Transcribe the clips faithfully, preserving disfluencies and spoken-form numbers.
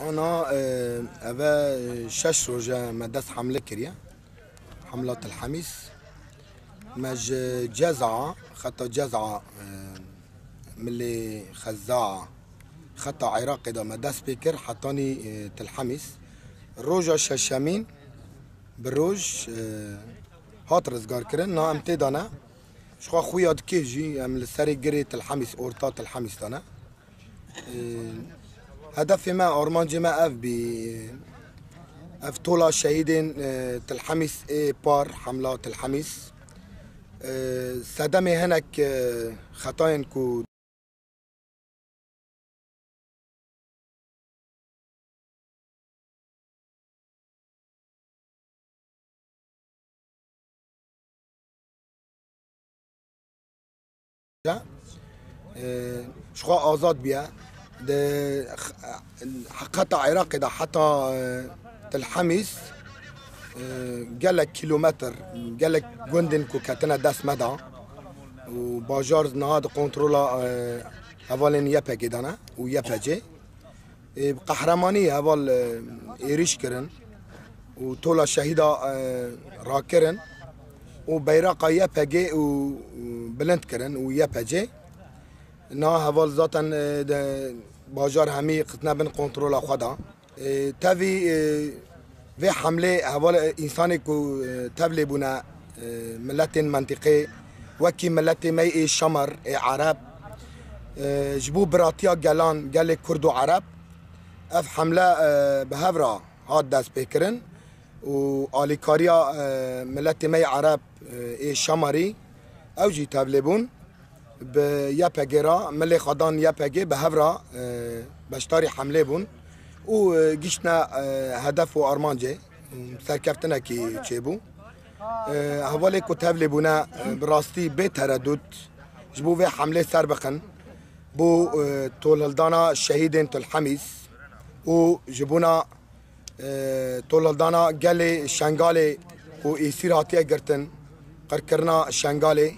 Ana, e, eve, e, şeş roj e me dest hemle kiriye. Hemla Til Hemîs. Me ji Ceza, xeta Ceza, e, milê Xeza, xeta Iraqê de me dest pê kir, hetanî, e, Til Hemîs. Roja şeşemîn bi roj, e, hat rizgarkirin. Na em tê de ne. Ji xwe xuya dikê jî em li serê girê Til Hemîs, orta Til Hemîs de ne. Ee, hedefê me, armancê me ev bî. Ev tola şehîdên, e, Til Hemîs ê par, Hemla Til Hemîs. Ee, sedemê hinek, e, xetayên ku Ee, ji xwe azad bûye. Di heqeta Iraqê de heta, e, Til Hemîs, e, gelek kîlometr, gelek gundên ku ketine dest me de û bajar niha di kontrola, e, hevalên Y P G de ne û Y P C. Ê, bi qehremanî heval, e, êrîş kirin û tola şehîda, e, rakirin û beyraqa Y P G û, û bilind kirin û Y P C. Niha heval zaten, e, de bajar hemî xistine bin kontrola xwe de. E, tevî, e, Vê hemlê heval, e, însanê ku, e, tevlê bûne, e, miletên mentiqê, wekî miletê me ê Şamar, ê Ereb, e, ji bo biratiya gelan, gelê Kurd û Ereb, ev hemle, e, bi hev re hat destpêkirin û alîkariya, e, miletê me yê Ereb, e, ê Şamarî, ew jî tevlê bûn. Bi Y P G re, milê xwedan Y P G bi hev re, e, beşdarî hemlê bûn û, e, giştine, e, hedef û armancê, serkeftinekî çêbû. E, hevalê ku tevlê bûne, e, bi rastî bê teredût ji bo vê hemlê ser bixin, bo, e, tolhildana şehîdên Til Hemîs û ji bona e, tolhildana gelê Şengalê ku êsîr hatiye girtin, qirkirina Şengalê,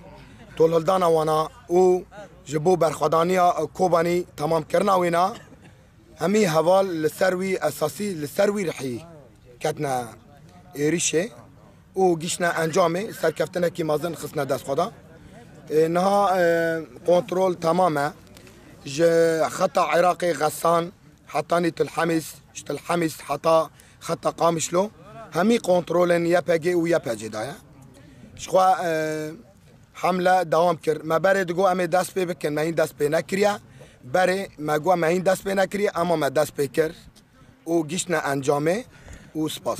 tolhildana wana û ji bo berxwedaniya Kobanî temamkirina wêna, hemî heval li ser wî esasî, li ser wî rihî ketine êrîşê û giştine encamê, serkeftinekî mezin xistine dest xwe de. E, niha, e, kontrol temam e. Ji xeta Iraqê Xesan, hetanî Til Hemîs, ji Til Hemîs heta xeta Qamişlo, hemî kontrolên Y P G û Y P C daye. Ji xwe, e, hemle dewam kir. Me berê digot em ê dest pê bikin, me hîn dest pê nekiriye. Berê me got me hîn dest pê nekiriye, ema me dest pê kir û giştine encamê û spas.